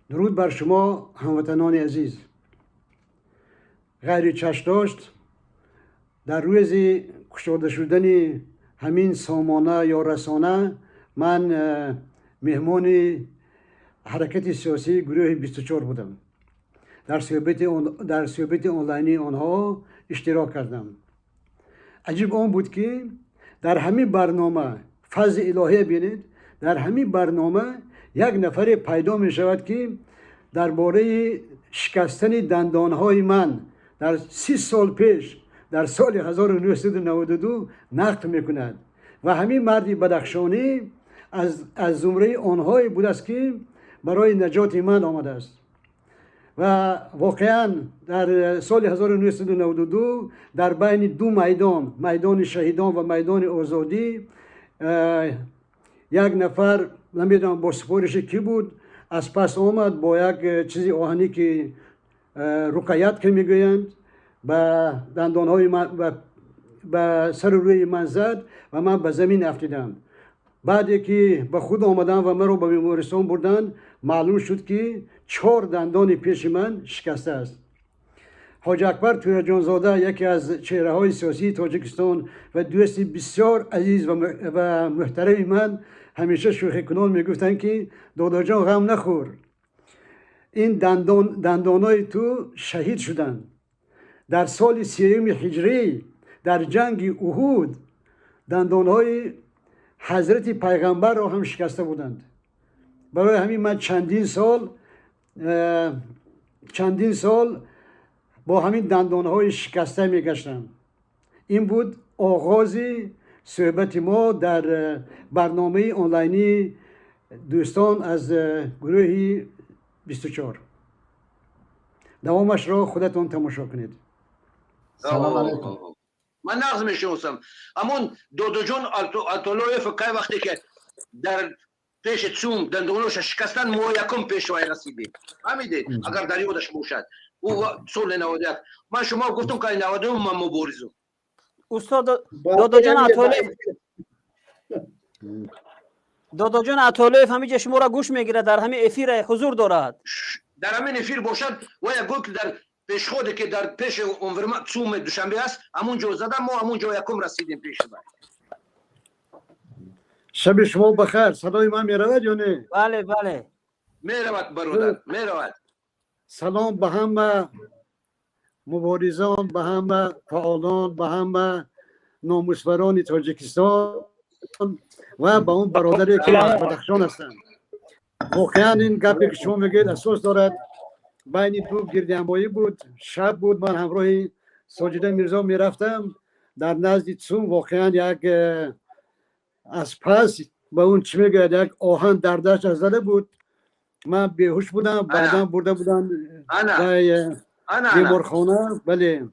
Дуруд бар шумо, ҳамватанони азиз. Ғайри чашмдошт дар рӯзи кушода шудани ҳамин сомона ё расона ман меҳмони ҳаракати сиёсии гурӯҳи 24 будам. Дар суҳбати онлайнии онҳо иштирок кардам. Аҷиб он буд, ки дар ҳамин барнома, фазли илоҳия бинед, дар ҳамин барнома як нафаре пайдо мешавад, ки дар бораи шикастани дандонҳои ман дар 30 сол пеш, дар соли 1992 нақл мекунад ва ҳамин марди бадахшонӣ аз зумраи онҳое будааст, ки барои наҷоти ман омадааст. Ва воқеан дар соли 1992 дар байни ду майдон, майдони Шаҳидон ва майдони Озодӣ, як нафар, намедонам бо супориши кӣ буд, аз пас омад, бо як чизи оҳанӣ, ки рукоятка мегӯянд, ба дандонҳои ман, ба сару рӯи ман зад ва ман ба замин афтидам. Баъде ки ба худ омадам ва маро ба бемористон бурданд, маълум шуд, ки чор дандони пеши ман шикастааст. Ҳоҷи Акбар Тӯраҷонзода, яке аз чеҳраҳои сиёсии Тоҷикистон ва дӯсти бисёр азиз ва муҳтарами ман, ҳамеша шӯхикунон мегуфтанд, ки додоҷон, ғам нахӯр, ин дандонои ту шаҳид шуданд. Дар соли 3-юми ҳиҷрӣ дар ҷанги Уҳуд дандонҳои ҳазрати пайғамбарро ҳам шикаста буданд. Барои ҳамин ман чандин сол бо ҳамин дандонҳои шикаста мегаштам. Ин буд оғози суҳбати мо дар барномаи онлайнии дӯстон аз гурӯҳи 24. Давомашро худатон тамошо кунед. Салом алейкум. Ман нағз мешиносам ҳамон додоҷон Атолоев. Кай вақте ки дар пеши ЦУМ дандоноша шикастан, мо якум пешвай расидем, фаҳмидед? Агар дар ёдаш бошад, ӯ соли 91, ман шумо гуфтум, ки 92 ман муборизум. Устод додоҷон Атолоев, додоҷон Атолоев ҳамиҷа шуморо гӯш мегирад, дар ҳамин эфир ҳузур дорад. Дар ҳамин эфир бошад ва як гӯ, ки дар пешходе, ки дар пеши ЦУМи Душанбе аст, ҳамун ҷо задам, мо ҳамун ҷо якум расидем пеши вай. Шаби шумо бахайр. Садои ман меравад ё не? Бале. Меравад, бародар, меравад. Салом ба ҳама муборизон, ба ҳама фаъолон, ба ҳама номусбарони Тоҷикистон ва ба он бародаре, ки аз Бадахшон ҳастанд. Воқеан, ин гапе, ки шумо мегӯед, асос дорад. Байни ду гирдиҳамоӣ буд, шаб буд, ман ҳамроҳи Соҷида Мирзо мерафтам. Дар назди ЦУМ воқеан як аз пас ба он чӣ мегӯяд, як оҳан дар даст зада буд. Ман беҳуш будам, баъдан бурда будам беморхона, бале.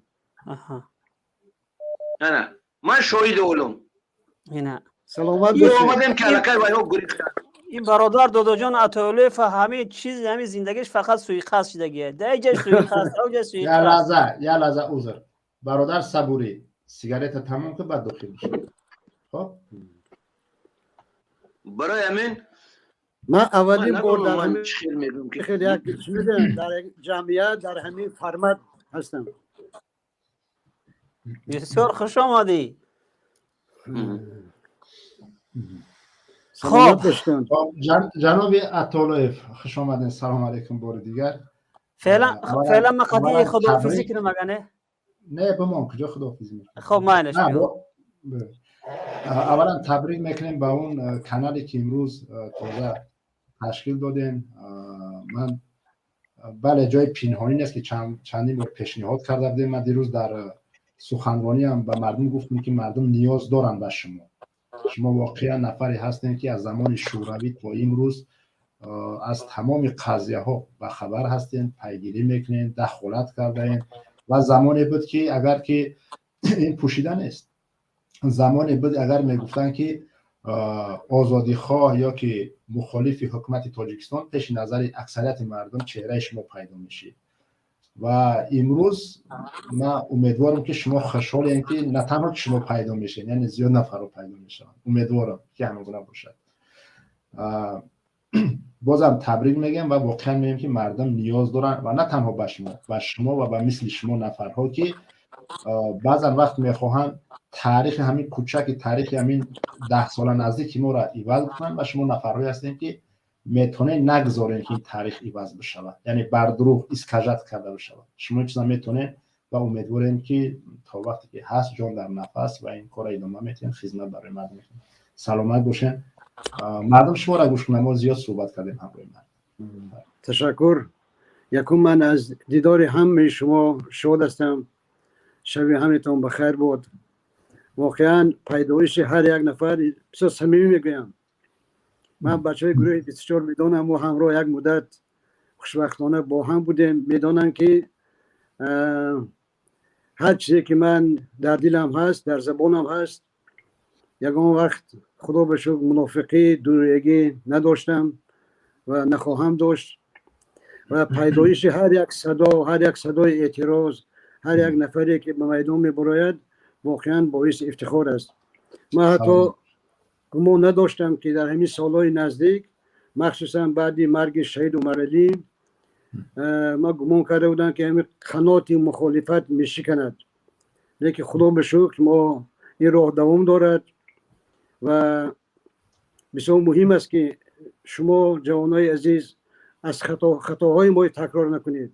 Ана ман шоҳиди олум. Саломат. Омадем, ки аллакай вайҳо гурехтанд. Ин бародар додоҷон Атолоев ҳамин чиз, ҳамин зиндагиш фақат суиқасд шидагия, даиҷа суиқасд, ауҷа суиқасд. Я лаҳза, я лаҳза, узр. Бародар Сабурӣ, сигарета тамом кун, баъд дохил бишед, хоб? Барои ҳамин Ман аввалин бор дар ман ҳамин чӣ хел мегӯям, ки хел як, чӣ мегӯям, дар як ҷамъият, дар ҳамин формат ҳастам. Бисёр хуш омадӣ. Саломат бошед. Хоб, ҷаноби Атолоев, хуш омадед, салом алейкум бори дигар. Феълан феълан ман қатъи аввалан худоҳофизӣ табрик. Кунам, ага не? Не, бимон, куҷо худоҳофизӣ мекунӣ? Хоб, майлаш. Не, аввалан табрик мекунем ба он канале, ки имрӯз тоза ташкил додем. Ман, бале, ҷои пинҳонӣ нест, ки чандин бор пешниҳод карда будем. Ман дирӯз дар суханрониам ба мардум гуфтем, ки мардум ниёз доранд ба шумо. Шумо воқеан нафаре ҳастем, ки аз замони Шӯравӣ то имрӯз аз тамоми қазияҳо бахабар ҳастем, пайгирӣ мекунем, дахолат кардаем. Ва замоне буд, ки агар ки ин пӯшида нест, замоне буд, агар мегуфтанд, ки озодихоҳ ё ки мухолифи ҳукумати Тоҷикистон, пеши назари аксарияти мардум чеҳраи шумо пайдо мешид. Ва имрӯз ман умедворам, ки шумо хушҳолем, ки на танҳо ки шумо пайдо мешед, яъне зиёд нафарро пайдо мешаванд. Умедворам, ки ҳамин гуна бошад. Бозам табрик мегӯям ва воқеан мегӯям, ки мардум ниёз доранд ва на танҳо ба шумо, ба шумо ва ба мисли шумо нафарҳо, ки баъзан вақт мехоҳанд таърихи ҳамин кӯчаки таърихи ҳамин 10 сола наздики моро иваз кунанд. Ва шумо нафарҳое ҳастем, ки метавонед нагзорем, ки ин таърих иваз бишавад, яъне бар дурӯғ искажать карда бишавад. Шумо ин чиза метавонед ва умедворем, ки то вақте ки ҳаст ҷон дар нафас ва ин корро идома метиҳем, хизмат барои мардум мекунем. Саломат бошем. Мардум шуморо гӯш кунанд. Мо зиёд суҳбат кардем ҳамроҳи ман. Ташаккур. Якум, ман аз дидори ҳамаи шумо шод ҳастам. Шаби ҳаматон ба хайр бод. Воқеан, пайдоиши ҳар як нафар, бисёр самимӣ мегӯям, ман бачаҳои гурӯҳи 24 медонам, мо ҳамроҳ як муддат хушбахтона бо ҳам будем, медонам, ки ҳар чизе ки ман дар дилам ҳаст, дар забонам ҳаст. Ягон вақт, худо ба шукр, мунофиқӣ, дурӯягӣ надоштам ва нахоҳам дошт. Ва пайдоиши ҳар як садо, ҳар як садои эътироз, ҳар як нафаре ки ба майдон мебарояд, воқеан боиси ифтихор аст. Ман ҳатто гумон надоштам, ки дар ҳамин солҳои наздик, махсусан баъди марги шаҳид Умаралӣ, ман гумон карда будам, ки ҳамин қаноти мухолифат мешиканад, лекин худо ба шукр, мо ин роҳ давом дорад. Ва бисёр муҳим аст, ки шумо, ҷавонои азиз, аз хатоҳои мо такрор накунед.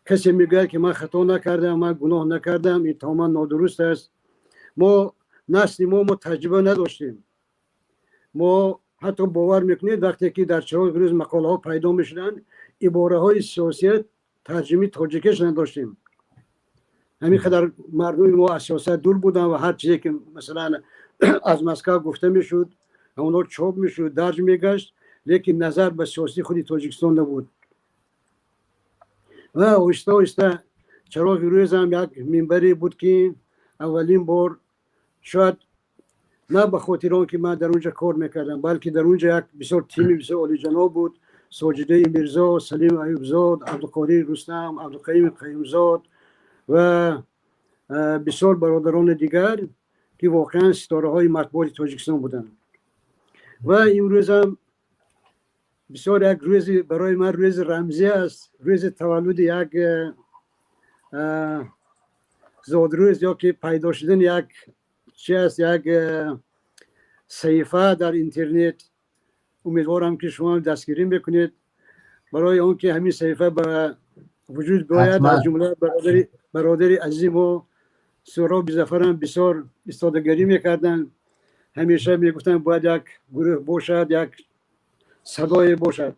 Касе мегӯяд, ки ман хато накардам, ман гуноҳ накардам, ин тамоман нодуруст аст. Мо, насли мо, мо таҷриба надоштем. Мо ҳатто, бовар мекунед, вақте ки дар «Чароғи рӯз» мақолаҳо пайдо мешуданд, ибораҳои сиёсият тарҷумаи тоҷикиш надоштем. Ҳамин қадар мардуми мо аз сиёсат дур буданд ва ҳар чизе ки, масалан, аз Москав гуфта мешуд, онҳо чоп мешуд, дарҷ мегашт, лекин назар ба сиёсии худи Тоҷикистон набуд. Ва оҳиста оҳиста «Чароғи рӯзам» як минбаре буд, ки аввалин бор, шояд на ба хотири он ки ман дар унҷа кор мекардам, балки дар унҷа як бисёр тими бисёр олиҷаноб буд: Соҷидаи Мирзо, Салим Аюбзод, Абдуқории Рустам, Абдуқаюми Қаюмзод ва бисёр бародарони дигар, ки воқеан ситораҳои матбуоти Тоҷикистон буданд. Ва имрӯзам бисёр як рӯзи барои ман рӯзи рамзӣ аст, рӯзи таваллуди як, зодрӯз ё ки пайдо шудани як чи аст, як саҳифа дар интернет. Умедворам, ки шумо дастгирӣ мекунед барои он ки ҳамин саҳифа ба вуҷуд биояд. Аз ҷумла бародари азизи мо Суҳроби Зафарам бисёр истодагарӣ мекарданд, ҳамеша мегуфтанд, бояд як гурӯҳ бошад, як садое бошад.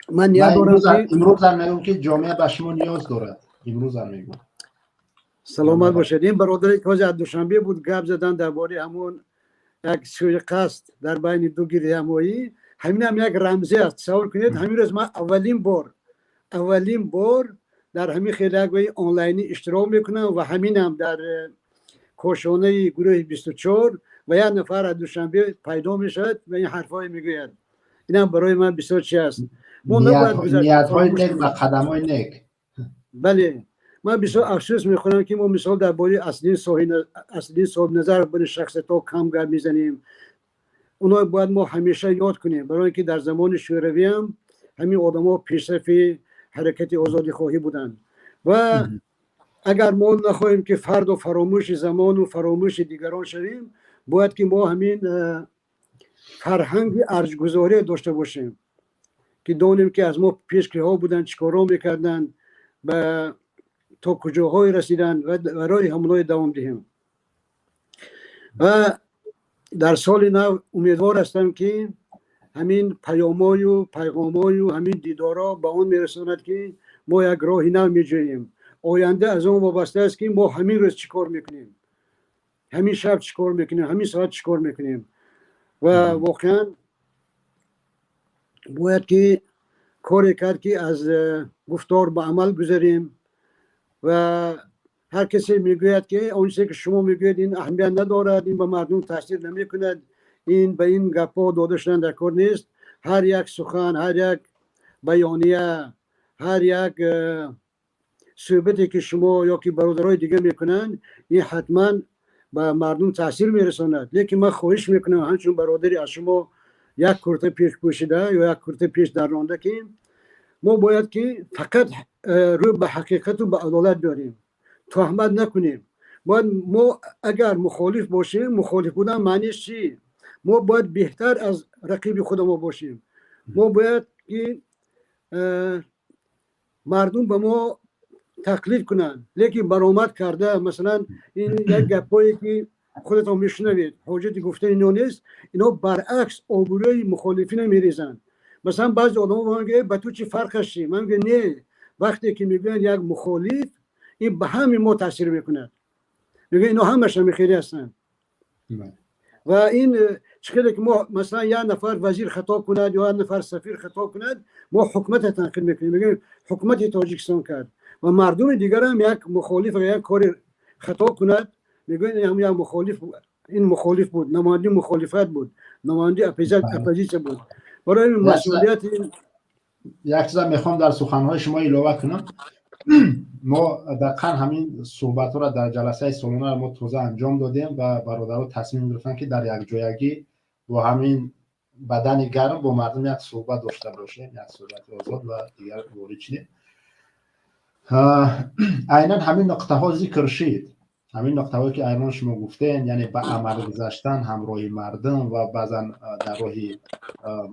Ман ният дорам. Имрӯзам мегӯм, ки ҷомеа ба шумо ниёз дорад, имрӯзам мегӯм. Саломат бошед. Ин бародаре ки ҳозир аз Душанбе буд, гап задан дар бораи ҳамон як суиқасд дар байни ду гирдиҳамоӣ, ҳаминам як рамзӣ аст. Тасаввур кунед, ҳамин рӯз ман аввалин бор дар ҳамин хел як онлайнӣ иштирок мекунам ва ҳаминам дар кошонаи гурӯҳи 24 ва як нафар аз Душанбе пайдо мешавад ва ин ҳарфҳое мегӯяд. Инам барои ман бисёр чи аст. Ниятҳои нек ва қадамҳои нек. Бале, ман бисёр афсӯс мехӯрам, ки мо, мисол, дар бораи Аслиддин Соҳибназар, барои шахсиятҳо кам гап мезанем. Оно бояд мо ҳамеша ёд кунем, барои ки дар замони Шӯравиам ҳамин одамо пешсафи ҳаракати озодихоҳӣ буданд. Ва агар мо нахоҳем, ки фардо фаромӯши замону фаромӯши дигарон шавем, бояд ки мо ҳамин фарҳанги арҷгузорӣ дошта бошем, ки донем, ки аз мо пеш киҳо буданд, чӣ корҳо мекарданд, ба то куҷоҳое расиданд ва барои ҳамоное давом диҳем. Ва дар соли нав умедвор ҳастам, ки ҳамин паёмою пайғомою ҳамин дидорҳо ба он мерасонад, ки мо як роҳи нав меҷӯем. Оянда аз он вобаста аст, ки мо ҳамин рӯз чӣ кор мекунем, ҳамин шаб чӣ кор мекунем, ҳамин соат чӣ кор мекунем. Ва воқеан бояд ки коре кард, ки аз гуфтор ба амал гузарем. Ва ҳар касе мегӯяд, ки он чизе ки шумо мегӯяд, ин аҳамият надорад, ин ба мардум таъсир намекунад, ин ба ин гапҳо дода шудан дар кор нест, ҳар як сухан, ҳар як баёния, ҳар як суҳбате ки шумо ё ки бародарои дига мекунанд, ин ҳатман ба мардум таъсир мерасонад. Лекин ман хоҳиш мекунам, ҳамчун бародари аз шумо Як курта пеш пӯшида ё як курта пеш дарронда, ки мо бояд ки фақат рӯ ба ҳақиқату ба адолат биёрем, туҳмат накунем. Бояд мо агар мухолиф бошем, мухолиф будан маъниш чӣ? Мо бояд беҳтар аз рақиби худамо бошем. Мо бояд ки мардум ба мо тақлид кунанд. Лекин баромад карда, масалан, ин як гапҳое ки худатон мешунавед, ҳоҷати гуфтани ино нест. Ино баръакс обрӯи мухолифина мерезанд. Масалан, баъзе одамо ба ман мегӯянд: «Ба ту чӣ, фарқаш чӣ?» Ман мегӯям: «Не, вақте ки мегӯянд як мухолиф, ин ба ҳами мо таъсир мекунад». Мегӯянд, ино ҳамаш ҳамихелӣ ҳастанд. Ва ин чӣ хеле ки мо, масалан, як нафар вазир хато кунад ё як нафар сафир хато кунад, мо ҳукумата танқид мекунем, мегӯем, ҳукумати Тоҷикистон кард. Ва мардуми дигарам як мухолиф як кори хато кунад, мегӯянд, ин як мухолиф, ин мухолиф буд, намояндаи мухолифат буд, намояндаи оппозитсия буд. Барои масъулияти Як чиза мехоҳам дар суханҳои шумо илова кунам. Мо дақиқан ҳамин суҳбатҳоро дар ҷаласаи солона мо тоза анҷом додем ва бародаро тасмим гирифтанд, ки дар якҷоягӣ бо ҳамин бадани гарм бо мардум як суҳбат дошта бошем, як суҳбати озод ва дигар ворид шидем. Айнан ҳамин нуқтаҳо зикр шид, ҳамин нуқтаҳое ки айнан шумо гуфтем, яъне ба амал гузаштан ҳамроҳи мардум ва баъзан дар роҳи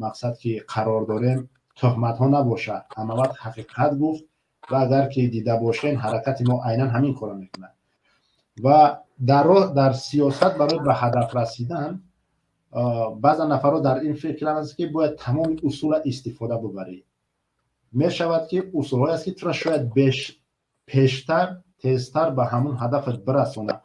мақсад ки қарор дорем, туҳматҳо набошад, ҳама вақт ҳақиқат гуфт. Ва агар ки дида бошем, ҳаракати мо айнан ҳамин корро мекунад. Ва дар роҳ, дар сиёсат, барои ба ҳадаф расидан баъзан нафарҳо дар ин фикр аст, ки бояд тамоми усула истифода бубарӣ. Мешавад, ки усулҳое аст, ки тура шояд пештар, тезтар ба ҳамун ҳадафат бирасонад,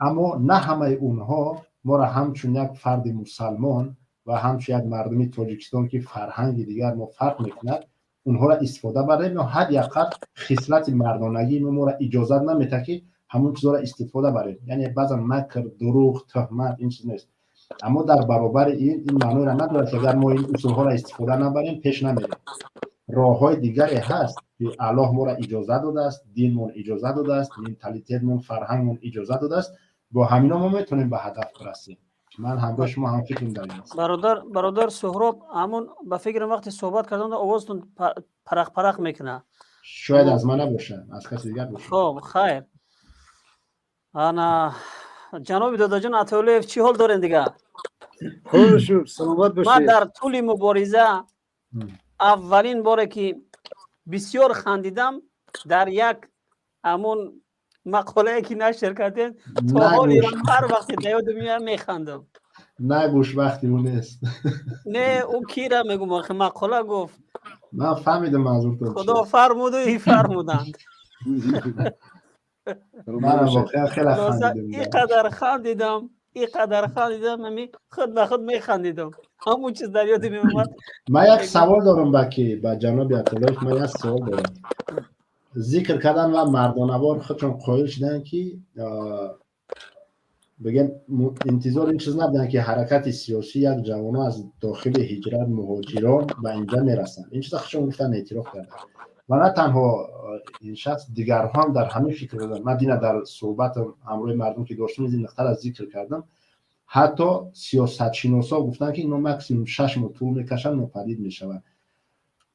аммо на ҳамаи онҳо моро ҳамчун як фарди мусалмон ва ҳамчун як мардуми Тоҷикистон, ки фарҳанги дигар мо фарқ мекунад, онҳоро истифода барем ё ҳадди ақал хислати мардонагии мо моро иҷозат наметаҳад, ки ҳамун чизҳоро истифода барем. Яъне баъзан макр, дурӯғ, туҳмат, ин чиз нест. Аммо дар баробари ин, ин маъноеро надорад, ки агар мо ин усулҳоро истифода набарем, пеш намерем. Роҳҳои дигаре ҳаст, ки Аллоҳ моро иҷозат додааст, динмон иҷозат додааст, менталитетмон, фарҳангмон иҷозат додааст. Бо ҳамино мо метавонем ба ҳадаф бирасем. Ман ҳамроҳи шумо ҳамфикрам дар ин. Бародар Суҳроб, ҳамун ба фикрам, вақте суҳбат кардам, овозтон парақ парақ мекунад. Шояд аз ман набошад, аз каси дигар бошад. Хоб, хайр. Ана, ҷаноби Додаҷон Атоуллоев, чӣ ҳол дорем дига? Худо шукр, саломат Ман бошед. дар тӯли мубориза аввалин боре ки бисёр хандидам, дар як ҳамун мақолае ки нашр кардем. То ҳол ҳар вақте да ёдам меояд, механдам. Нагӯш, вақти ӯ нест. Не, ӯ кира мегум, охи мақола гуфт. Ман фаҳмидам манзуртон. Худо фармуду и фармуданд. Манам воқеан хеле хандидам. Иқадар хандидам, иқадар хандидам, ами худ ба худ механдидам, ҳамун чиз дар ёдам меомад. Ман як савол дорам ба ки ба ҷаноби Атолоев. Ман як савол дорам. Зикр кардан ва мардонавор худшон қоил шуданд, ки бигем, интизор ин чиз набуданд, ки ҳаракати сиёсӣ як ҷавоно аз дохили ҳиҷрат, муҳоҷирон ба инҷа мерасанд. Ин чиза худшон гуфтан, эътироф карданд. Ва на танҳо ин шахс, дигарҳо ҳам дар ҳамин фикр буданд. Ман дина дар суҳбатам ҳамроҳи мардум ки доштам, ин нуқтаро зикр кардам. Ҳатто сиёсатшиносҳо гуфтанд, ки ино максимум 6 моҳ тӯл мекашанд, нопадид мешаванд.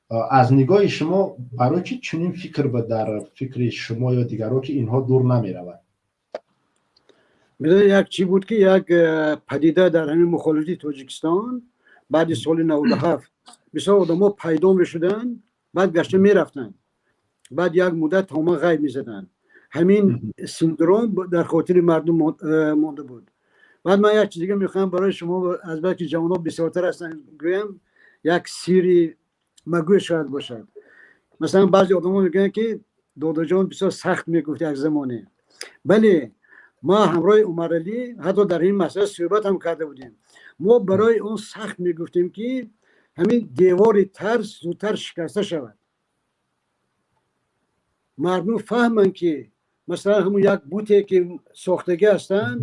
Аз нигоҳи шумо, барои чӣ чунин фикр ба дар фикри шумо ё дигарҳо, ки инҳо дур намераванд? Медонед, як чӣ буд, ки як падида дар ҳамин мухолифати Тоҷикистон баъди соли 97 бисёр одамо пайдо мешуданд, баъд гашта мерафтанд, баъд як муддат тома ғайб мезаданд. Ҳамин синдром дар хотири мардум монда буд. Баъд ман як чиз дига мехоҳам барои шумо, аз баъд ки ҷавонҳо бисёртар ҳастанд, гӯям, як сирри магӯй шояд бошад. Масалан, баъзе одамо мегӯянд, ки Додаҷон бисёр сахт мегуфт як замоне. Бале, ма ҳамроҳи Умаралӣ ҳатто дар ин масъала суҳбат ҳам карда будем. Мо барои он сахт мегуфтем, ки ҳамин девори тарс зудтар шикаста шавад, мардум фаҳманд, ки масалан, ҳамун як буте ки сохтагӣ ҳастанд,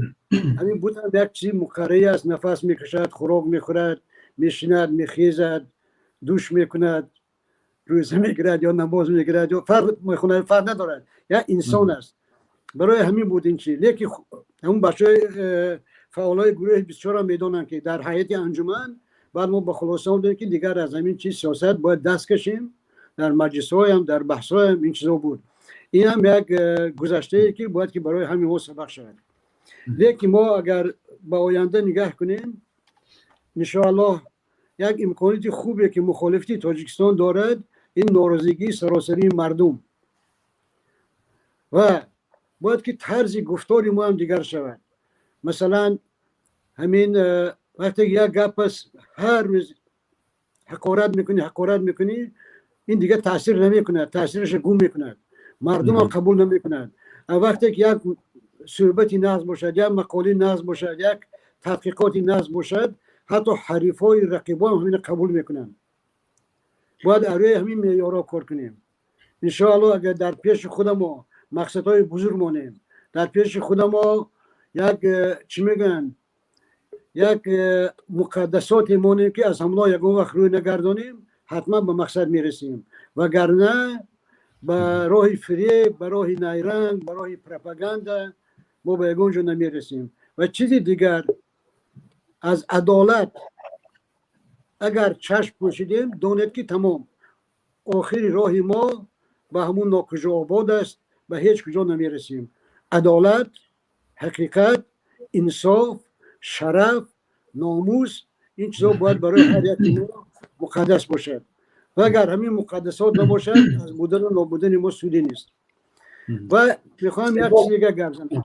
ҳамин бут ҳам як чизи муқаррарӣ аст: нафас мекашад, хӯрок мехӯрад, мешинад, мехезад, душ мекунад, рӯза мегирад ё намоз мегирад ё фарқ мехонад, фарқ надорад, як инсон аст. Барои ҳамин буд ин чи. Лекин ҳамун бачаҳои фаъолои гурӯҳи бисёрам медонанд, ки дар ҳайати анҷуман Баъд мо ба хулоса омадем, ки дигар аз ҳамин чиз, сиёсат, бояд даст кашем. Дар маҷлисҳоям, дар баҳсҳоям ин чизо буд. Ин ҳам як гузаштае, ки бояд ки барои ҳамин мо сабақ шавад. Лекин мо агар ба оянда нигаҳ кунем, иншоаллоҳ, як имконияти хубе, ки мухолифати Тоҷикистон дорад, ин норозигии саросарии мардум, ва бояд ки тарзи гуфтори мо ҳам дигар шавад. Масалан, ҳамин вақте як гап аст, ҳар рӯз ҳақорат мекунӣ, ҳақорат мекунӣ, ин дигар таъсир намекунад, таъсираша гум мекунад, мардумам қабул намекунад. Вақте ки як суҳбати нағз бошад, як мақолаи нағз бошад, як тадқиқоти нағз бошад, ҳатто ҳарифҳои рақибон ҳамина қабул мекунанд. Бояд рӯи ҳамин меъёрҳо кор кунем. Иншоаллоҳ, агар дар пеши худамо мақсадҳои бузург монем, дар пеши худамо як чӣ мегӯянд, як муқаддасоте монем, ки аз ҳамло ягон вақт рӯй нагардонем, ҳатман ба мақсад мерасем. Вагарна ба роҳи фиреб, ба роҳи найранг, ба роҳи пропаганда мо ба ягон ҷо намерасем. Ва чизи дигар, аз адолат агар чашм пӯшидем, донед, ки тамом, охири роҳи мо ба ҳамун нокуҷообод аст, ба ҳеҷ куҷо намерасем. Адолат, ҳақиқат, инсоф, шараф, номус, ин чизо бояд барои ҳар яки мо муқаддас бошад. Ва агар ҳамин муқаддасот набошад, аз будану нобудани мо суде нест. Ва мехоҳам як чиз дига гап занам.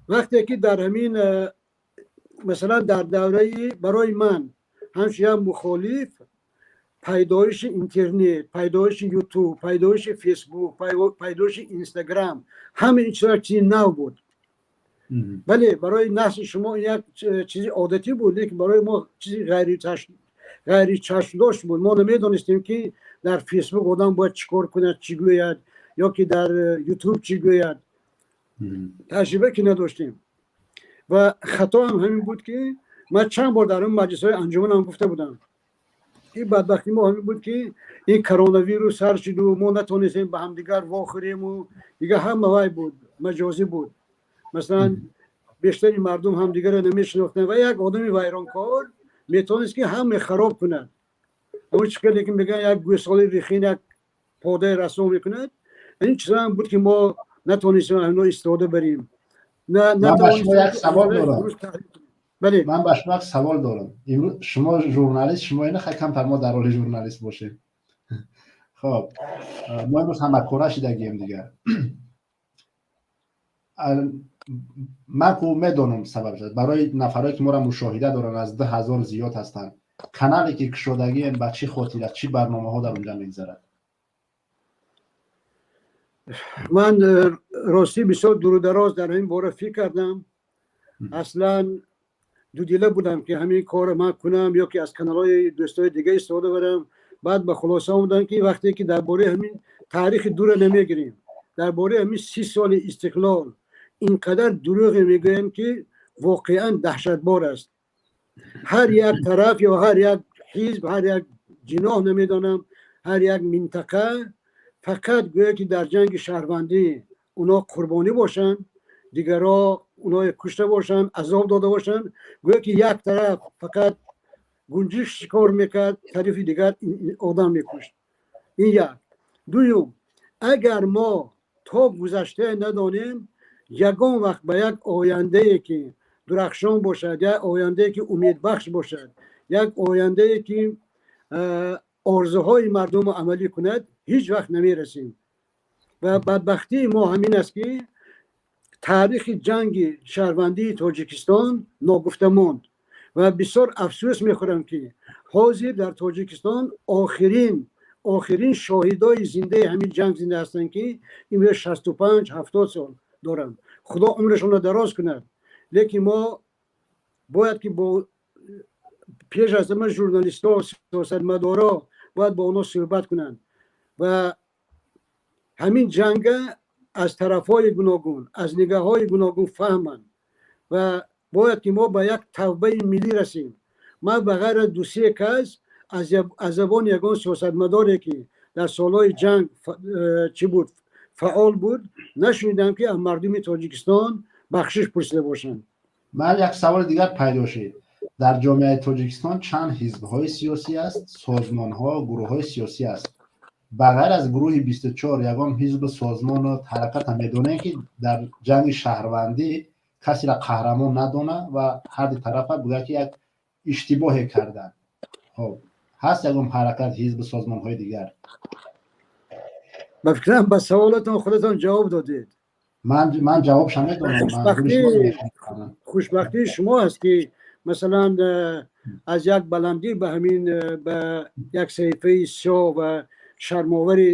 Вақте ки дар ҳамин, масалан, дар давраи, барои ман ҳамчун як мухолиф, пайдоиши интернет, пайдоиши Ютуб, пайдоиши Фейсбук, пайдоиши Инстаграм, ҳама ин чизо як чизи нав буд. Бале, барои насли шумо як чизи одатӣ буд, лекин барои мо чизи ғайричашмдошт буд. Мо намедонистем, ки дар Фейсбук одам бояд чӣ кор кунад, чӣ гӯяд, ё ки дар Ютуб чӣ гӯяд. Таҷриба ки надоштем. Ва хатоам ҳамин буд, ки ман чанд бор дар он маҷлисҳои анҷуманам гуфта будам. Ин бадбахтии мо ҳамин буд, ки ин коронавирус сар шуду мо натонистем ба ҳамдигар вохӯрему, дигар ҳама вай буд, маҷозӣ буд. Масалан, бештари мардум ҳамдигарро намешинохтанд ва як одами вайронкор метавонист, ки ҳама хароб кунад. Ҳамон чӣ хеле ки мегӯянд, як гӯсолаи рехин як подаи расо мекунад. Ин чизо ҳам буд, ки мо натонистем ҳамино истифода барем. Ман ба шумо як савол дорам. Бале. Ман ба шумо як савол дорам. Имрӯз шумо журналист, шумо ина хай камтар мо дар роли журналист бошем. Хоб, мо имрӯз ҳамакора шидагием дигар. Ман ку медонам сабаб шуд. Барои нафарое, ки моро мушоҳида доранд, аз 2000 зиёд ҳастанд, канале ки кушодагием, ба чӣ хотир аст? Чӣ барномаҳо дар онҷа мегзарад? Ман ростӣ бисёр дурудароз дар ҳамин бора фикр кардам. Аслан дудила будам, ки ҳамин корро ман кунам ё ки аз каналҳои дӯстои дига истифода барам. Баъд ба хулоса омадам, ки вақте ки дар бораи ҳамин таърихи дура намегирем, дар бораи ҳамин 30 соли истиқлол ин қадар дурӯғе мегӯям, ки воқеан даҳшатбор аст. Ҳар як тараф ё ҳар як ҳизб, ҳар як ҷиноҳ, намедонам, ҳар як минтақа фақат гӯё ки дар ҷанги шаҳрвандӣ уно қурбонӣ бошанд, дигарро уное кушта бошанд, азоб дода бошанд. Гӯё ки як тараф фақат гунҷиш шикор мекард, тарафи дигар одам мекушт. Ин як. Дуюм, агар мо то гузаштае надонем, ягон вақт ба як ояндае, ки дурахшон бошад, як ояндае, ки умедбахш бошад, як ояндае, ки орзуҳои мардумро амалӣ кунад, ҳеҷ вақт намерасем. Ва бадбахтии мо ҳамин аст, ки таърихи ҷанги шаҳрвандии Тоҷикистон ногуфта монд. Ва бисёр афсӯс мехӯрам, ки ҳозир дар Тоҷикистон охирин шоҳидои зиндаи ҳамин ҷанг зинда ҳастанд, ки имрӯз 65, 70 сол доранд. Худо умрашонро дароз кунад. Лекин мо бояд ки бо пеш аз ҳама журналистҳо, сиёсатмадоро бояд бо онҳо суҳбат кунанд ва ҳамин ҷанга аз тарафҳои гуногун, аз нигаҳҳои гуногун фаҳманд. Ва бояд ки мо ба як тавбаи миллӣ расем. Ман ба ғайр аз дусе кас аз забони ягон сиёсатмадоре, ки дар солҳои ҷанг чӣ буд, фаъол буд, нашунидам, ки аз мардуми Тоҷикистон бахшиш пурсида бошанд. Ман як саволи дигар пайдо шид. Дар ҷомеаи Тоҷикистон чанд ҳизбҳои сиёсӣ аст, созмонҳо, гурӯҳҳои сиёсӣ аст. Ба ғайр аз гурӯҳи 24 ягон ҳизбу созмону ҳараката медонем, ки дар ҷанги шаҳрвандӣ касеро қаҳрамон надона ва ҳарди тарафа гӯяд, ки як иштибоҳе карданд? Хоб, ҳаст ягон ҳаракат, ҳизбу созмонҳои дигар? Ба фикрам, ба саволатон худатон ҷавоб додед. Ман ҷавобша медонам. Хушбахтии шумо аст, ки масалан аз як баландӣ ба ҳамин ба як саҳифаи сиёҳ ва шармовари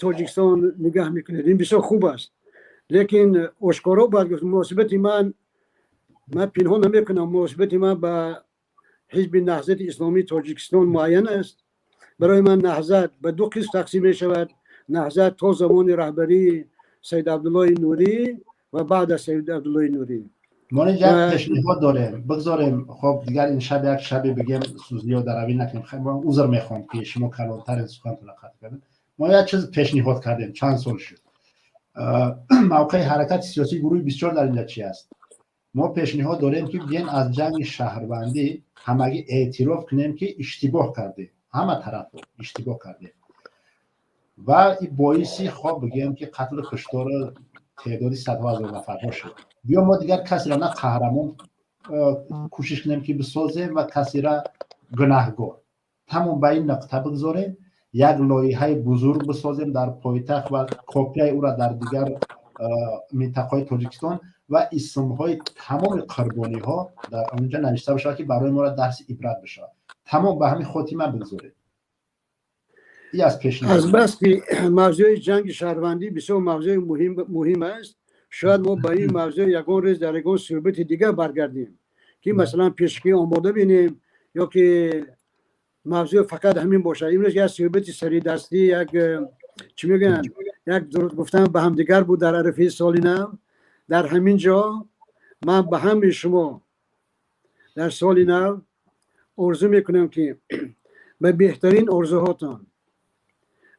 Тоҷикистон нигаҳ мекунед. Ин бисёр хуб аст, лекин ошкоро бояд гуфт, муносибати ман, ман пинҳон намекунам, муносибати ман ба Ҳизби Наҳзати Исломии Тоҷикистон муайян аст. Барои ман Наҳзат ба ду қисм тақсим мешавад: Наҳзат то замони раҳбарии Саид Абдуллои Нурӣ ва баъд аз Саид Абдуллои Нурӣ. Мо инҷа пешниҳод дорем, бигзорем. Хоб, дигар ин шаб як шабе бигем, зиёдаравӣ накунем. Узр мехоҳам, ки шумо калонтарин, сухантона қатъ кардем. Мо як чиз пешниҳод кардем, чанд сол шуд. Мавқеи ҳаракати сиёсии гурӯҳи 24 дар инҷа чи аст? Мо пешниҳод дорем, ки биен аз ҷанги шаҳрвандӣ ҳамагӣ эътироф кунем, ки иштибоҳ кардем, ҳама тараф иштибоҳ кардем ва боиси, хоб, бигӯем, ки қатлу куштору теъдоди садҳо ҳазор нафарҳо шуд. Биё, мо дигар касеро на қаҳрамон кӯшиш кунем, ки бисозем, ва касера гунаҳгор. Тамом, ба ин нуқта бигзорем, як лоиҳаи бузург бисозем дар пойтахт ва копияи ӯра дар дигар минтақаҳои Тоҷикистон ва исмҳои тамоми қурбониҳо дар онҷа навишта бишавад, ки барои моро дарси ибрат бишавад. Тамом, ба ҳамин хотима бигзоред. Аз бас ки мавзӯи ҷанги шаҳрвандӣ бисёр мавзӯи муҳим аст, шояд мо ба ин мавзӯъ ягон рӯз дар ягон суҳбати дигар баргардем, ки масалан пешакӣ омода бинем ё ки мавзӯъ фақат ҳамин бошад. Имрӯз як суҳбати саридастӣ, як, чӣ мегӯянд, як дуруд гуфтан ба ҳамдигар буд дар арафаи соли нав. Дар ҳамин ҷо ман ба ҳамаи шумо дар соли нав орзу мекунам, ки ба беҳтарин орзуҳотон,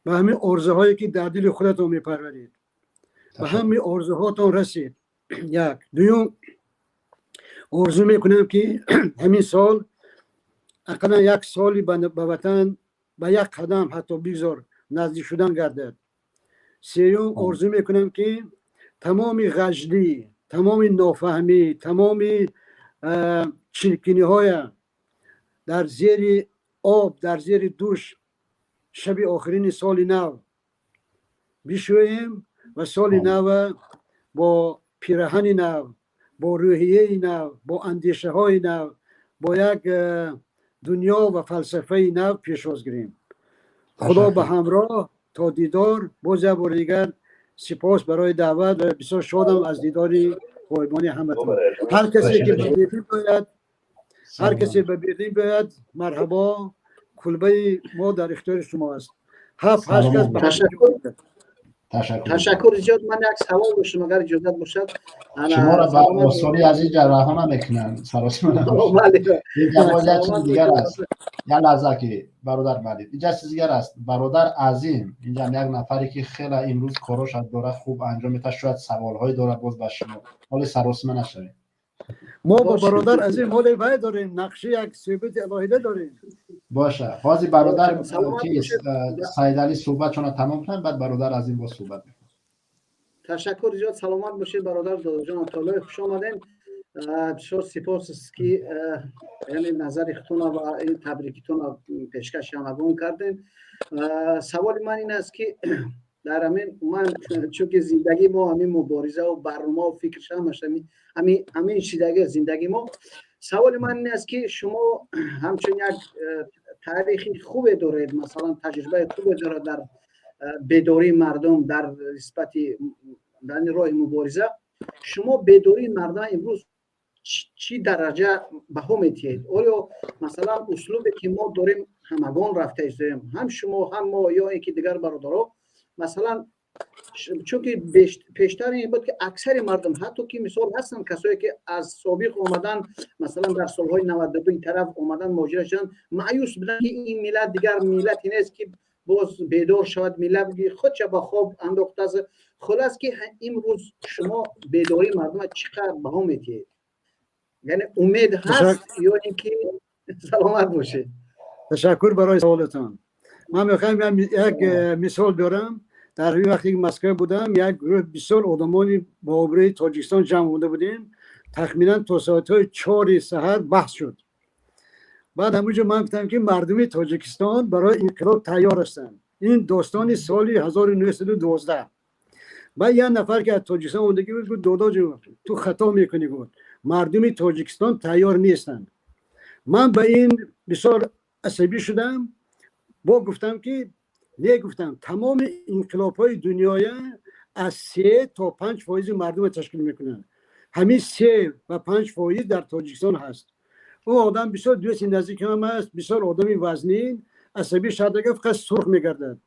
ба ҳамин орзуҳое, ки дар дили худатон мепарваред, ба ҳамаи орзуҳотон расед. Як дуюм, орзу мекунам, ки ҳамин сол ақаллан як соли ба ватан ба як қадам ҳатто бигзор наздик шудан гардад. Сеюм, орзу мекунам, ки тамоми ғаҷлӣ, тамоми нофаҳмӣ, тамоми чиркиниҳоя дар зери об, дар зери душ шаби охирини соли нав бишӯем ва соли нава бо пираҳани нав, бо рӯҳияи нав, бо андешаҳои нав, бо як дунё ва фалсафаи нав пешвоз гирем. Худо ба ҳамроҳ, то дидор. Боз як бори дигар сипос барои даъват ва бисёр шодам аз дидори ғоибони ҳаматон. Ҳар касе ки ба Берлин биёяд, ҳар касе ба Берлин биёяд, марҳабо, кулбаи мо дар ихтиёри шумо аст. Ҳафт ҳашт кас. Ташаккур зиёд. Ман як савол доштам, агар иҷозат бошад. Шуморо ба осонӣ аз ин ҷа раҳо намекунанд, саросима. Як чизи дигар аст. Як лаҳза, ки бародар Малид, инҷа чизи дигар аст. Бародар Азим, инҷам як нафаре, ки хеле имрӯз короша дора, хуб анҷом метад, шояд саволҳое дорад боз ба шумо. Ҳоле саросима нашавед. Мо бо бародар Азим ҳоле вай дорем, нақши як суҳбати алоҳида дорем. Боша, ҳозир бародар Саидалӣ суҳбатшонро тамом кунанд, баъд бародар Азим боз суҳбат мекунад. Ташаккур зиёд, саломат бошед, бародар Додоҷон Атоллоев, хуш омадем. Бисёр сипос, ки яъне назари худтона ва ин табрикитона пешкаши ҳамагон кардем. Саволи ман ин аст, ки дар ҳамин ман, чунки зиндагии мо ҳамин муборизаву барномаву фикр, ҳамаш ҳамин шидаги зиндагии мо. Саволи ман ин аст, ки шумо ҳамчун як таърихи хубе доред, масалан таҷрибаи хубе дорад дар бедории мардум, дар нисбати дар роҳи мубориза, шумо бедории мардум имрӯз чӣ дараҷа баҳо медиҳед? Оё масалан услубе, ки мо дорем, ҳамагон рафта истоем, ҳам шумо, ҳам мо ё ин ки дигар бародаро, масалан, чунки пештар ин буд, ки аксари мардум, ҳатто ки мисол ҳастанд касое, ки аз собиқ омадан, масалан дар солҳои 92 ин тараф омадан, муҳоҷират шудан, маъюс буданд, ки ин миллат дигар миллате нест, ки боз бедор шавад, миллат худша ба хоб андохтааст. Хулас, ки имрӯз шумо бедории мардума чӣ қадр баҳо медиҳед? Яъне умед ҳаст ё ин ки саломат бошед. Ташаккур барои саволатон. Ман мехоҳам як мисол биёрам. Дар ҳамин вақте ки Москва будам, як гурӯҳ бисёр одамони бо обрӯи Тоҷикистон ҷамъ омада будем. Тахминан то соатҳои 4 саҳар баҳс шуд. Баъд ҳамунҷо ман гуфтам, ки мардуми Тоҷикистон барои инқилоб тайёр ҳастанд. Ин достони соли 1912. Баъд як нафар, ки аз Тоҷикистон омадагӣ буд, гуфт: «Додоҷон, ту хато мекунӣ», гуфт, «мардуми Тоҷикистон тайёр нестанд». Ман ба ин бисёр асабӣ шудам. Бо гуфтам, ки не, гуфтам, тамоми инқилобҳои дунёя аз 3 то 5 фоизи мардумро ташкил мекунанд. Ҳамин 3 ва 5 фоиз дар Тоҷикистон ҳаст. Ӯ одам бисёр дӯсти наздикам аст, бисёр одами вазнин, асабӣ шадага, фақат сурх мегардад,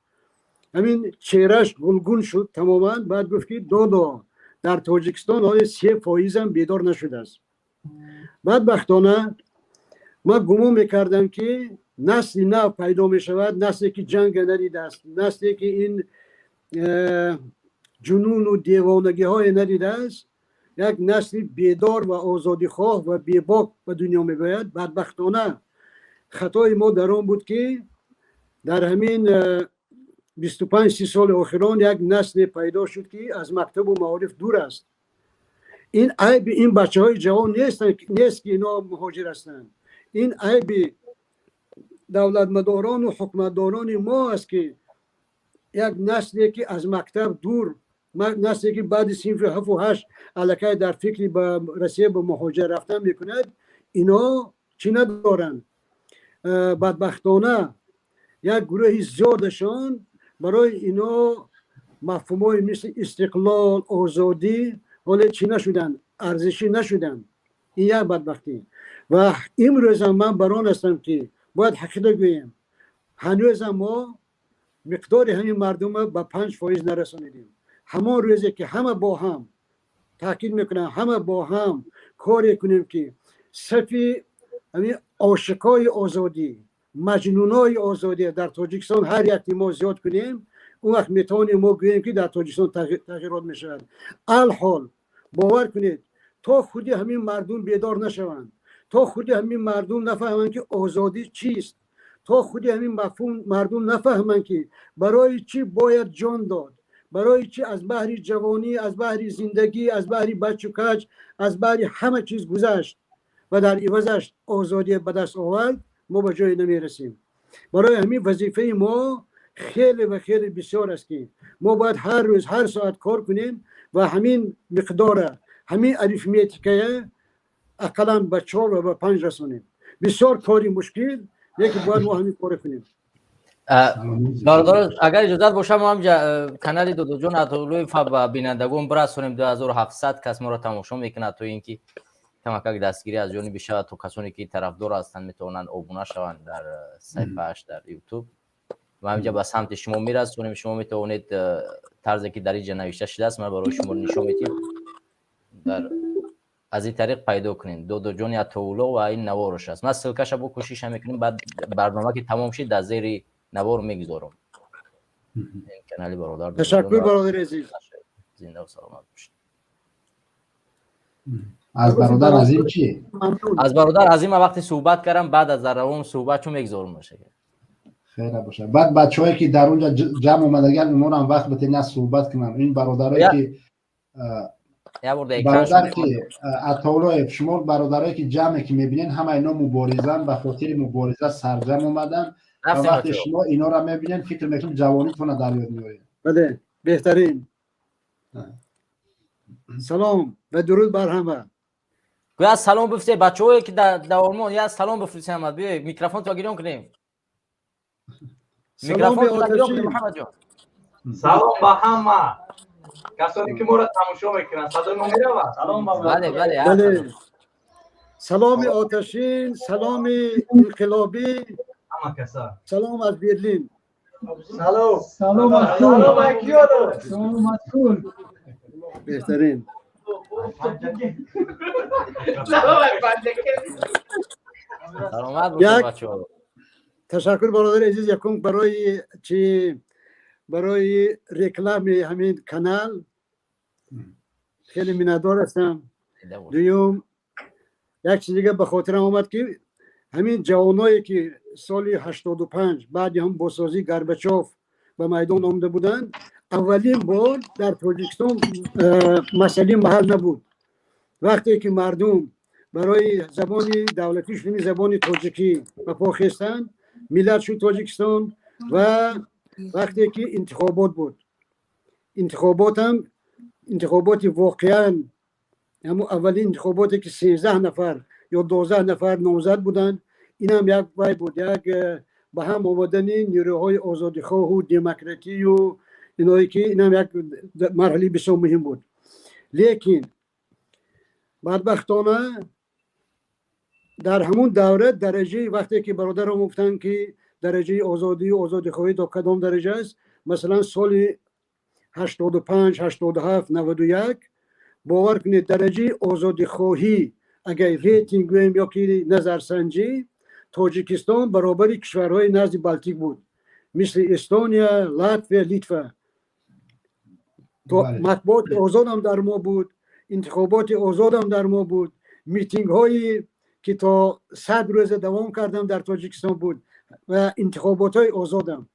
ҳамин чеҳраш гулгун шуд тамоман. Баъд гуфт, ки додо, дар Тоҷикистон ҳоли 3 фоизам бедор нашудааст. Бадбахтона, ман гумон мекардам, ки насли нав пайдо мешавад, насле ки ҷанга надидааст, насле ки ин ҷунуну девонагиҳое надидааст, як насли бедор ва озодихоҳ ва бебок ба дунё мебояд. Бадбахтона, хатои мо дар он буд, ки дар ҳамин 25-30 соли охирон як насле пайдо шуд, ки аз мактабу маориф дур аст. Ин айби ин бачаҳои ҷавон нест, ки ино муҳоҷир ҳастанд. Ин айби давлатмадорону ҳукуматдорони мо аст, ки як насле, ки аз мактаб дур, насле, ки баъди синфи ҳафту ҳашт аллакай дар фикри ба Россия ба муҳоҷир рафтан мекунад, ино чӣ надоранд. Бадбахтона, як гурӯҳи зиёдашон барои ино мафҳумҳои мисли истиқлол, озодӣ ҳоле чӣ нашуданд, арзишӣ нашуданд. Ин як бадбахтӣ. Ва имрӯзам ман бар он ҳастам, ки бояд ҳақиқа гӯем, ҳанӯзам мо миқдори ҳамин мардума ба 5 фоиз нарасонидем. Ҳамон рӯзе ки ҳама бо ҳам, таъкид мекунам, ҳама бо ҳам коре кунем, ки сафи ҳамин ошиқои озодӣ, маҷнунои озодӣ дар Тоҷикистон ҳар яки мо зиёд кунем, он вақт метавонем мо гӯем, ки дар Тоҷикистон тағйирот мешавад. Алҳол, бовар кунед, то худи ҳамин мардум бедор нашаванд, то худи ҳамин мардум нафаҳманд, ки озодӣ чист, то худи ҳамин мафҳум мардум нафаҳманд, ки барои чӣ бояд ҷон дод, барои чӣ аз баҳри ҷавонӣ, аз баҳри зиндагӣ, аз баҳри бачу кач, аз баҳри ҳама чиз гузашт ва дар ивазаш озодӣ ба даст овард, мо ба ҷое намерасем. Барои ҳамин вазифаи мо хеле ва хеле бисёр аст, ки мо бояд ҳар рӯз, ҳар соат кор кунем ва ҳамин миқдора, ҳамин арифметикая ақаллан ба чор ва ба панҷ расонем. Бисёр кори мушкил, лекин бояд мо ҳамин коро кунем. Бародар, агар иҷозат боша, мо ҳамҷа канали Додоҷон Атолуев ба бинандагон бирасонем. 2700 кас моро тамошо мекунад, то ин ки камакак дастгирӣ аз ҷониби шавад, то касоне ки тарафдор ҳастанд, метавонанд обуна шаванд дар саҳифааш дар Ютуб. Ва ҳамҷа ба самти шумо мерасонем. Шумо метавонед тарзе ки дар инҷа навишта шудааст, ман барои шумо нишон медиҳем, дар аз ин тариқ пайдо кунед Додоҷони Атоулло ва ин наворош аст. Ман ссылкаша бо кӯшиша мекунем, баъд барнома ки тамом шид, дар зери навор мегузорам канали бародар. Ташаккур, бародари азиз. Зиндаву саломат бошед. Аз бародар Азим чӣ? Аз бародар Азима вақте суҳбат кардам, баъд аз дар равон суҳбат чун мегузорам. Хеле бошад. Баъд бачаҳое, ки дар онҷа ҷамъ омадагиан, онҳоро вақт бите, на суҳбат кунам. Ин бародарое ки бародар ки Атоулоев, шумо бародарое ки ҷамъе ки мебинен, ҳама ино муборизан, ба хотири мубориза сарҷам омадан. Ва вақте шумо инора мебинен, фикр мекунем, ҷавонитона дар ёд меояд. Бале, беҳтарин. Салом ва дуруд бар ҳама. Я салом бифте бачаҳое, ки дар Олмон, я салом бифристем. Аҳмад, биё, микрофонто гирён кунем. Микрофонто гирён кунем, Муҳаммадҷон. Салом ба ҳама касоне, ки моро тамошо мекунанд. Садои мо меравад? Салом ба Бале, бале. Бале, саломи оташин, саломи инқилобӣ. Ҳама каса. Салом аз Берлин. Салом. Салом аз Салом акёро. Салом аз кул. Беҳтарин. Салом панҷаке. Саломат бошед, бачаҳо. Ташаккур, бародари азиз. Якум барои чи, барои реклами ҳамин канал хеле миннатдор ҳастам. Дуюм, Як чиз дига ба хотирам омад, ки ҳамин ҷавоное, ки соли 85 баъди ҳам бозсозии Горбачов ба майдон омада буданд, аввалин бор дар Тоҷикистон масъалаи маҳал набуд. Вақте ки мардум барои забони давлатӣ шудани забони тоҷикӣ ба по хестанд, миллат шуд Тоҷикистон. Ва вақте ки интихобот буд, интихоботам интихоботи воқеан ҳамун аввалин интихоботе, ки 13 нафар ё 12 нафар номзад буданд, инам як вай буд, як ба ҳам омадани нерӯҳои озодихоҳу демократию иное, ки инам як марҳалаи бисёр муҳим буд. Лекин бадбахтона дар ҳамун давра дараҷаи, вақте ки бародарам гуфтанд, ки дараҷаи озодию озодихоҳӣ то кадом дараҷа аст, масалан, соли 85, 87, 91, бовар кунед, дараҷаи озодихоҳӣ, агар рейтинг гӯем ё ки назарсанҷӣ, Тоҷикистон баробари кишварҳои назди Балтик буд, мисли Эстония, Латвия, Литва. Матбуоти озодам дар мо буд, интихоботи озодам дар мо буд, митингҳое ки то 100 рӯза давом кардам дар Тоҷикистон буд ва интихоботҳои озодам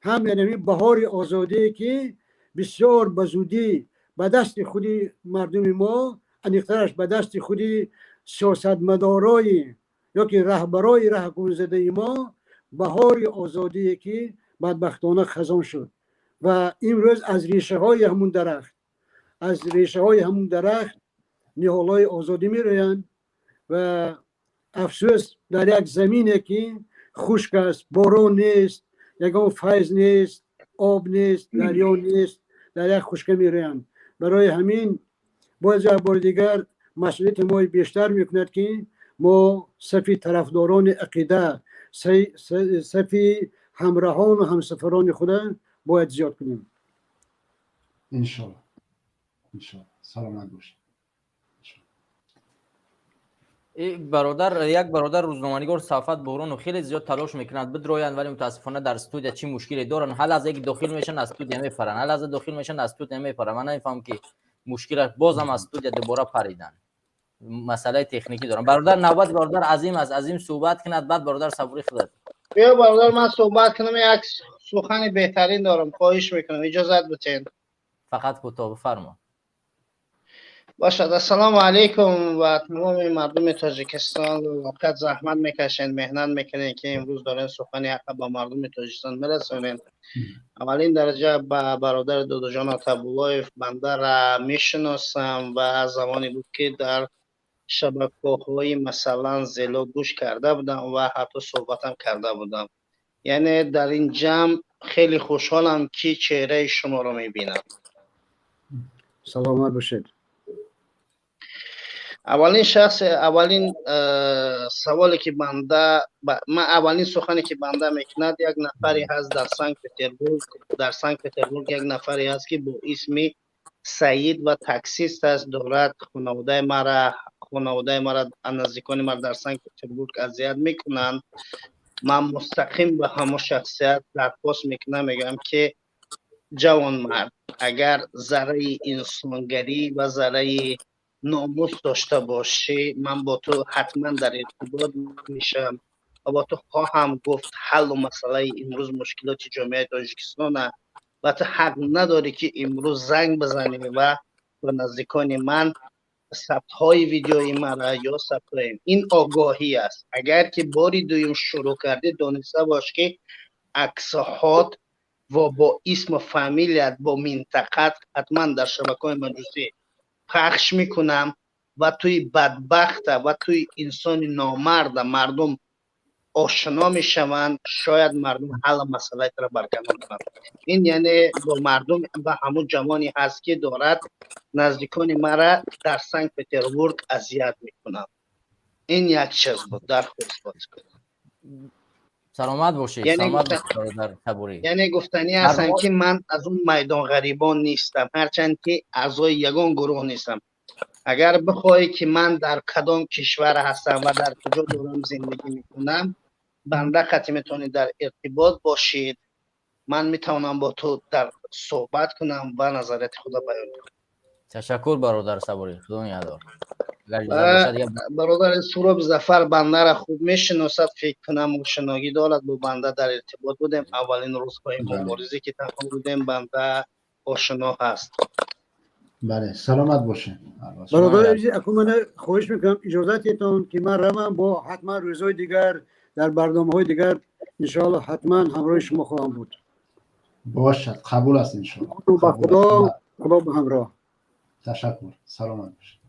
ҳам. Яъне баҳори озодие, ки бисёр ба зудӣ ба дасти худи мардуми мо, аниқтараш ба дасти худи сиёсатмадорои ё ки раҳбарои раҳгумзадаи мо, баҳори озодие, ки бадбахтона хазон шуд. Ва имрӯз аз решаҳои ҳамун дарахт, аз решаҳои ҳамун дарахт ниҳолҳои озодӣ мерӯянд. Ва афсӯс, дар як замине, ки хушк аст, борон нест, ягон файз нест, об нест, дарё нест, дар як хушка мерӯянд. Барои ҳамин боз як бори дигар масъулияти мо бештар мекунад, ки мо сафи тарафдорони ақида, сафи ҳамраҳону ҳамсафарони худа бояд зиёд кунем. Иншолло, иншолло, саломат бошед. Бародар, як бародар рӯзноманигор Сафат Буронов хеле зиёд талош мекунад бидроянд, вале мутаассифона дар студия чӣ мушкиле доранд. Ҳар лаҳза ки дохил мешан, аз студия мепаранд, ҳар лаҳза дохил мешан, аз студия мепаранд. Ман намефаҳмам, ки мушкилаш. Бозам аз студия дубора паридан, масъалаи техникӣ дорам. Бародар, навбат бародар Азим аст. Азим суҳбат кунад, баъд бародар Сабури худат. Биё, бародар, ман суҳбат кунам. Як сухани беҳтарин дорам, хоҳиш мекунам, иҷозат битен. Фақат кӯтоҳ, бифармо. Бошад. Ассалому алайкум ва тамоми мардуми Тоҷикистон. Воқеат заҳмат мекашед, меҳнат мекунед, ки имрӯз дорен сухани ҳаққа ба мардуми Тоҷикистон мерасонед. Аввалин дараҷа ба бародари Додоҷон Атабуллоев. Бандара мешиносам ва аз замоне буд, ки дар шабакаҳои, масалан, Зело гӯш карда будам ва ҳатто суҳбатам карда будам. Яъне дар ин ҷамъ хеле хушҳолам, ки чеҳраи шуморо мебинам. Саломат бошед. Аввалин шахс, аввалин саволе, ки банда, ман аввалин сухане, ки банда мекунад, як нафаре ҳаст дар Санкт Петербург, дар Санкт Петербург як нафаре ҳаст, ки бо исми Саид ва таксист аст. Дорад хонаводаи мара, наздикони мара дар Санкт Петербург азият мекунанд. Ман мустақим ба ҳамон шахсият дархост мекунам, мегӯям, ки ҷавонмард, агар зарраи инсонгарӣ ва зарраи номус дошта бошӣ, ман бо ту ҳатман дар иртибот мешавам ва бо ту хоҳам гуфт ҳаллу масъалаи имрӯз мушкилоти ҷомеаи Тоҷикистона. Ва ту ҳақ надорӣ, ки имрӯз занг бизанӣ ва ба наздикони ман сабтҳои видеои мара ё сабтҳои ин огоҳӣ аст. Агар ки бори дуюм шурӯъ кардӣ, дониста бош, ки аксҳот ва бо исму фамилият, бо минтақат ҳатман дар шабакаҳои маҷозӣ пахш мекунам ва туи бадбахта ва туи инсони номарда мардум ошно мешаванд. Шояд мардум ҳалла масъалаи туро барканор кунанд. Ин яъне бо мардум ба ҳамун ҷавоне ҳаст, ки дорад наздикони мара дар Санкт Петербург азият мекунад. Ин як чиз буд, дархост буд. Саломат бошед, саломат бародар Сабурӣ. Яъне гуфтанӣ ҳастам, ки ман аз он майдонғарибон нестам, ҳарчанд ки аъзои ягон гурӯҳ нестам. Агар бихоҳӣ, ки ман дар кадом кишвар ҳастам ва дар куҷо дорам зиндагӣ мекунам, банда қатъи метавонӣ дар иртибот бошед. Ман метавонам бо ту дар суҳбат кунам ва назарияти худро баён кунам. Ташаккур, бародар Сабурӣ, худо нигаҳдор. Бародар Суроб, Зафар бандара хуб мешиносад, фикр кунам, ошиноӣ дорад бо банда. Дар иртибот будем аввалин рӯзҳои мубориза, ки танҳо будем, банда ошино ҳаст. Бале, саломат бошед. Бародар азиз, акун ман хоҳиш мекунам, иҷозатетон ки ман равам. Бо ҳатман рӯзҳои дигар дар барномаҳои дигар, иншоалло, ҳатман ҳамроҳи шумо хоҳам буд. Бошад, қабул аст, иншоалло. Ба худо, худо ба ҳамроҳ. Ташаккур, саломат бошед.